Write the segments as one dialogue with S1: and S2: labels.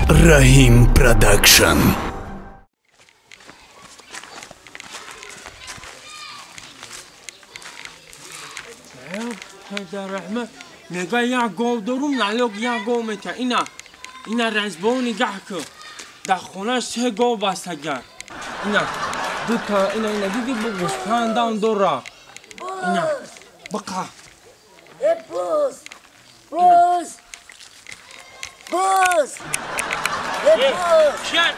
S1: Раҳим Продакшн.
S2: Раҳмат мега як гов дорум, налог як гов мета. Ина ина разбо нигаҳ кун. Дар хона се гов бастаган. Ина дута ина ина диди бу гӯспандам дора. Ина бақа.
S3: Э бус. Бус. Бус. Э бус.
S2: Кия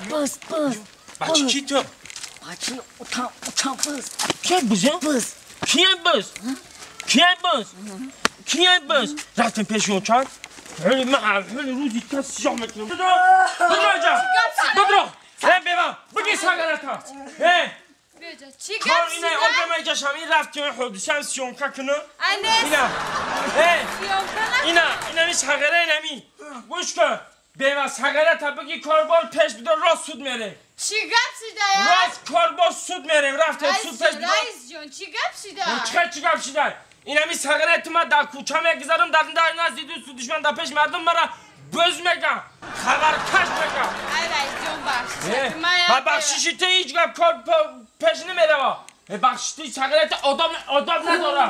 S3: бус бус.
S2: Бачи ки ту?
S3: Бачи утам утам бус.
S2: Кия бус?
S3: Бус.
S2: Кия бус? Кия бус? Кия бус? Рафтем пеши очар. Ҳоли ман ҳоли рӯзи та сиёҳ мекунам. Бидро! Бидро ҷа! Бидро! Э бева! Биги сагарата! Э!
S4: Чӣ гап
S2: шуда? Ина оба ман ҷашам ин рафтем ҳодисам съёмка кунам. Ина! Э! Ина! Ина ми сагара инами. Гӯш кун. Бева сагарата биги корбор пеш бидор рост суд мерем.
S4: Чӣ гап шуда я?
S2: Рост корбор суд мерем. Рафтем суд пеш бидор.
S4: Раис ҷон, чӣ гап шуда?
S2: Чӣ гап шуда? Инами сағирати ман дар кӯча мегузарам, дар назди дӯсту душман дар пеши мардум мара бӯз мегам, хабаркаш мегам.
S4: Ай раис ҷон, бахшиш.
S2: Ба бахшиши ту ҳеҷ гап кор пеш намерава. Бахшиши ту сағирати одоб одоб надора.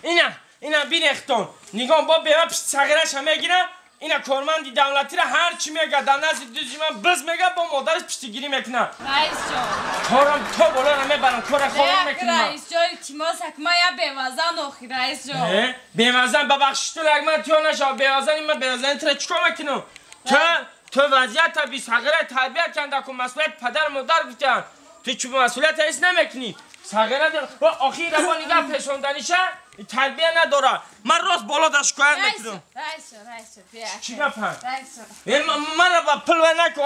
S2: Ина ина бинехтон. Нигоҳ бо бева пишти сағираша мегирам. Ина корманди давлатиро ҳар чӣ мега дар назди дӯсти ман биз мега бо модараш пиштигирӣ мекунад.
S4: Раис ҷон,
S2: корам то болоро мебарам, кора хобам мекунам.
S4: Раис ҷон, илтимос ак ман я бевазан охи раис ҷон.
S2: Бевазан ба бахшиши ту лагман тиё нашава. Бевазани ман бевазани туро чӣ кор мекунам? Ту вазъията би сағира тарбият канда кун, масъулият падар модар гуфтаанд. Ту чӣ масъулият ҳис намекунӣ? Сағира охир бо нигаҳ пешонданиша тарбия надора. Ман рост боло да шикоят мекунам. Чӣ гапа? Мара ба пул ва наку.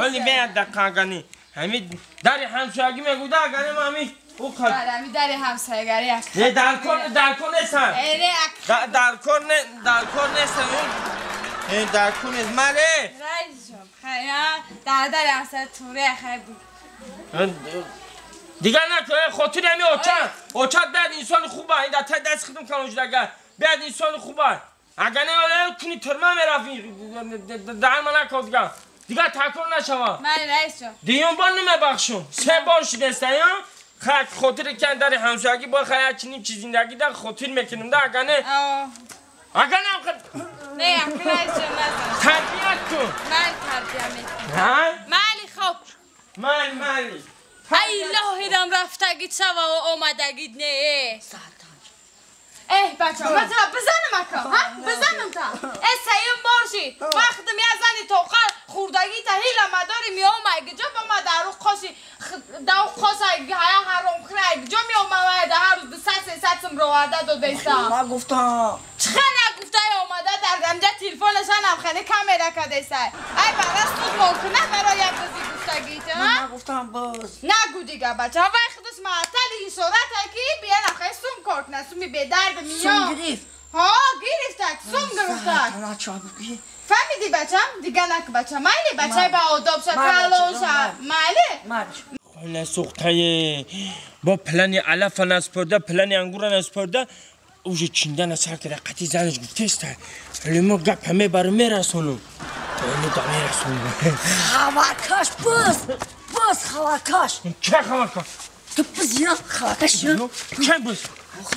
S2: Вале беяд дақиқа агани. Ҳами дари ҳамсоягӣ мегӯда агани ма ҳами
S4: ҳами дари ҳамсоягарӣ.
S2: Не даркор даркор нестам. Даркор не даркор нестам. Даркор нест. Мале.
S4: Раис ҷон, хая дар дари ҳамсоя туре хай буд.
S2: Дигар наку, хотири ҳами очат. Очат бояд инсони хуба. Ин дар таи даст хидм калон шуда бояд инсони хуба. Агар не куни тюрма мерафт, даҳан ма накун дигар. Дигар такрор нашава.
S4: Ман раис ҷон.
S2: Дуюм бор намебахшум. Се бор шудеста, хак хотири кан дари ҳамсоягӣ бо хай як чунин чиз зиндагӣ да хотир мекунем да агар не. Агар не
S4: Не, раис ҷон назан.
S2: Тарбият кун.
S4: Ман тарбия мекунам.
S2: Ҳа?
S4: Майли хоб.
S2: Майли майли.
S4: Ай илоҳирам рафтагит шава ва омадагит не. Эҳ бача, ман тура бизанам ака, ҳа? Бизанам та. Э сеюм бор шид. Ман худам я зани тоқа хурдагита ҳила мадори меомай гиҷо ба ма дару қоши дау қоса ҳая ҳаром хирай гиҷо меомай да ҳар рӯз 200 300 сум роварда додеста.
S3: Нагуфтам.
S4: Чиха нагуфтай омада дар ганҷа телефонашанам хеле камера кадесай. Ай бара суд мон куна барои як бизи гуфтагита, ҳа?
S3: Нагуфтам боз.
S4: Нагу дига бача, вай худаш маатали ишората ки биянам хеле сум кор куна, суми бедард миё.
S3: Сум гирифт.
S4: Ҳо, гирифтак, сум гирифтак. Фаҳмидӣ бачам? Дига нак бача, майли бачаи ба одоб ша, калон ша, майли?
S2: Хона сӯхтае. Бо плани алафа наспорда, плани ангура наспорда, уже чиндана сар карда, қати занаш гуфтеста. Ҳоли мо гапа мебарам мерасонам. Ҳоли да мерасонам.
S3: Хабаркаш бус! Бус хабаркаш!
S2: Ча хабаркаш?
S3: Ту бус я хабаркаш я?
S2: Ча бус?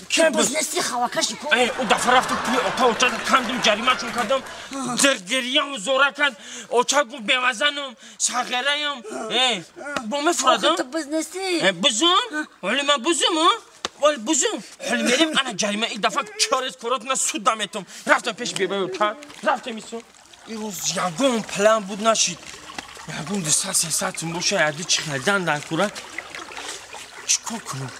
S3: Ча бус нести хабаркаш ку?
S2: Э, у дафа рафтам пули ота оча кандам, ҷаримашон кардам. Зиргириям зора кард. Оча гуфт бевазанам, сағираям. Э, бо мефурадам?
S3: Ту бус нести?
S2: Э, бузум? Ҳоли ман бузум, а? Вали бузум. Ҳоли мерем ана ҷарима ин дафа чорез коротна суд даметам. Рафтам пеш бебаи ота. Рафтам исо. Ирӯз ягон план буд нашид. Ягон 200 300 сум боша, яди чӣ хелдан дар кура. Чӣ кор кунам?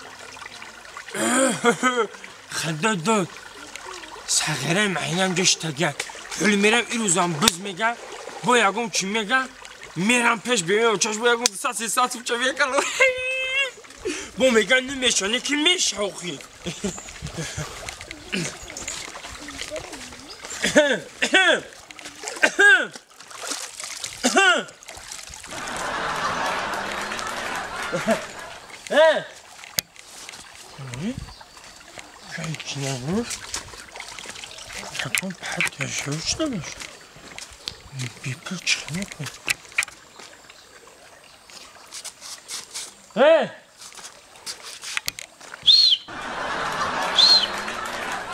S2: Худо дод. Сағираи маҳинам ҷоштагия. Ҳоли мерам ирӯзам биз мега, бо ягон чӣ мега, мерам пеш бебаи очаш бо ягон 200 300 сум ча мекалам. Бо мега намешане ки мешавхи. Э! Бепул чӣ мекунӣ? Эй!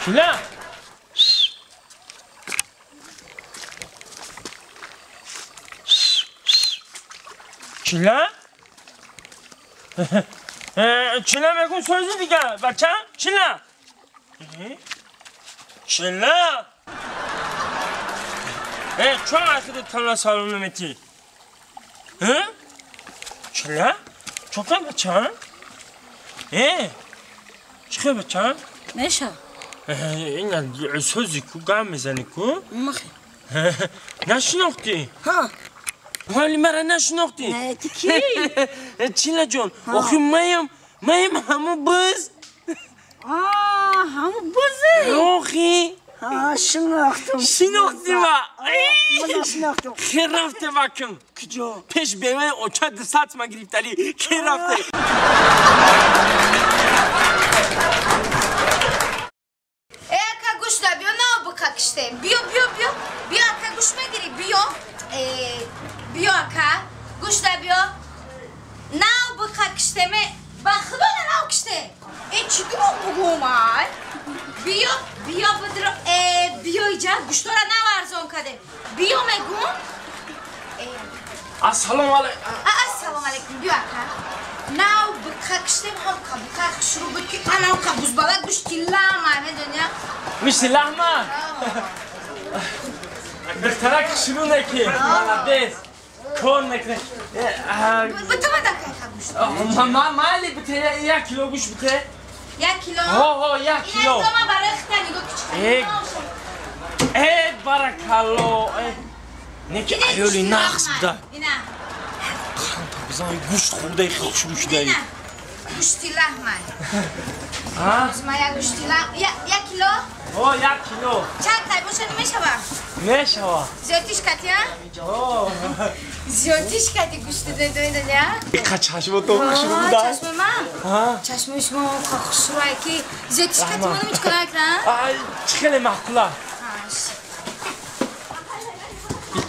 S2: Чила? Чила? Чила мегӯм сӯзи дига, бача? Чила? Чила? Чо ахири тана салом наметӣ? Чила? Чо бача? Чӣ хел бача?
S3: Меша.
S2: Ина сӯзи ку гап мезанӣ ку?
S3: Махе.
S2: Нашинохтӣ?
S3: Ҳа.
S2: Ҳоли мара нашинохтӣ?
S3: Не, ту кӣ?
S2: Чила ҷон, охи маям ҳамун биз.
S3: Ҳамун бизе?
S2: Охи.
S3: Шинохтам.
S2: Шинохтӣ ма?
S3: Ман шинохтам.
S2: Хе рафте вакм.
S3: Куҷо?
S2: Пеш беваи оча 200 ма гирифталӣ. Ке рафте?
S4: Э, ака гӯш да, биё нао бука киштем. Биё, биё, биё. Биё ака гӯш мегирӣ, биё. Биё ака, гӯш да биё. Нао бука киштем. Ба худо нао киштем. Э, чӣ дурӯғ бугӯм ай? Биё, биё бидро, биё иҷа гӯштора нав арзон кардем. Биё мегӯм.
S2: Ассалому алайкум.
S4: Ассалому алайкум. Биё ака. Нав бука киштем, ҳам бука шурӯъ буд ки анав ка бузбала гӯшти лама, медонӣ?
S2: Гӯшти лама? Духтарак шурӯъ неки. Молодец. Кор мекунӣ.
S4: Битама дака ка гӯшт.
S2: Майли бите, 1 кило гӯшт бите.
S4: 1 кило?
S2: Ҳо, ҳо, 1 кило.
S4: Ина дома барои хита нигоҳ кичка.
S2: Э, баракалло. Неки аёли нақс буда.
S4: Ина.
S2: Қанта бизан гӯшт хӯрдаи хушрӯ шудаи.
S4: Гӯшти лаҳма. Ма як гӯшти лаҳм. 1 кило?
S2: Ҳо, 1 кило.
S4: Чанд тай боша намешава?
S2: Мешава.
S4: Зиёдтиш кати, а?
S2: Ҳо.
S4: Зиёдтиш кати гӯшти медонӣ, а?
S2: Иқа чашмото хушрӯ буда.
S4: Чашми ман? Чашми шумо хушрӯ ки зиёдтиш кати монам ҳеҷ кора накунам?
S2: Чӣ хеле маъқула.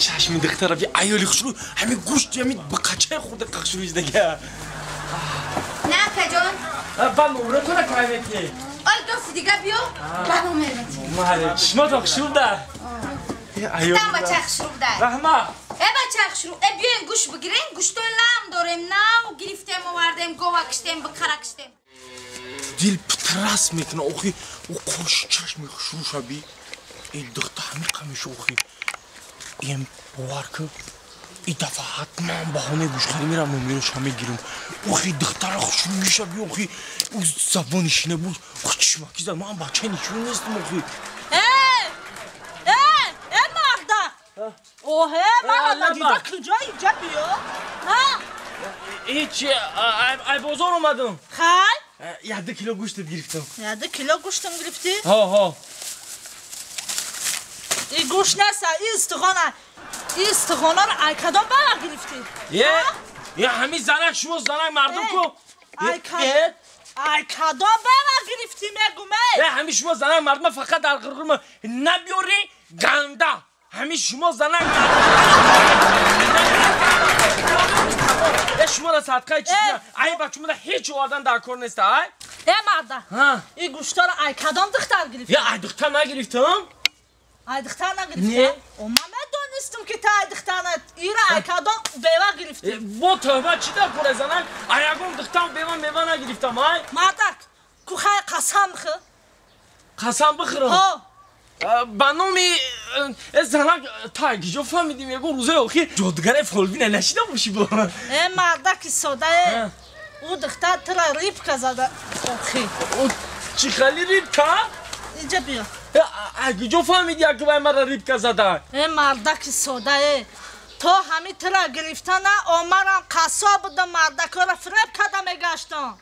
S2: Чашми духтара би аёли хушрӯ, ҳамин гӯшт ҳамин бақачаи хӯрда хушрӯ дага.
S4: На, акаҷон.
S2: Ба номратона кай метӣ?
S4: Ой, дофи дига биё, ба номер метӣ.
S2: Мале, чишмотон хушрӯ буда.
S4: Там бача хушрӯ буда.
S2: Раҳмат.
S4: Э, бача хушрӯ, э, биёен гӯшт бигирем, гӯштои лам дорем, нав гирифтем, овардем, гова киштем, бақара киштем.
S2: Дил питрас мекуна, охи, ӯ қоши чашми хушрӯ шаби. Э, духта ҳамин қамиша, охи. Эм, бовар кун, и дафъа ҳатман баҳонаи гӯштхарӣ мерам, номероша мегирам. Охи, духтара хушрӯ мешаби, охи, ӯ забони шина буд, охи, чишмаки зад, ман бачаи нишон нестам, охи.
S5: Э, э, э, марда! Оҳе, мара надида куҷо иҷа биё? Ҳа?
S2: Ҳеҷ, ай бозор омадам.
S5: Хай?
S2: 2 кило гӯштат гирифтам.
S5: 2 кило гӯштам гирифтӣ?
S2: Ҳо, ҳо.
S5: И гӯшт нест, и истиғона. И истиғонаро ай кадом бара гирифтӣ?
S2: Е, ҳамин занак шумо занак мардум ку.
S5: Ай кадом бара гирифтӣ мегум, эй?
S2: Е, ҳамин шумо занак мардума фақат дар ғирғирма набиёрӣ ганда. Ҳамин шумо занак мардум. Шуморо садқаи чиз. Ай бачумода ҳеҷ овардан дар кор нест, ай?
S5: Э, марда. И гӯштаро ай кадом духтар гирифтӣ?
S2: Е, ай духтар нагирифтам.
S5: Ай духтар нагирифтӣ? О, ман медонистам ки ту ай духтар ира ай кадом бева гирифтӣ.
S2: Бо тӯҳба чӣ дар кора занак? Ай ягон духтар бева мева нагирифтам, ай?
S5: Мардак, ку хай қасам бихӯр.
S2: Қасам бихӯрам?
S5: Ҳо.
S2: Ба номи занак та киҷо фаҳмидим, ягон рӯзои охир ҷодугаре фолбина нашида бошӣ бо.
S5: Э, мардаки сода, э. Ӯ духтар тура рибка зада охир.
S2: Чӣ хели рибка?
S5: Инҷа биё.
S2: Киҷо фаҳмиди, як вай мара рибка зада?
S5: Э, мардаки сода, э. То ҳамин тура гирифтана омарам қассоб будам, мардакҳоро фиреб карда мегаштам.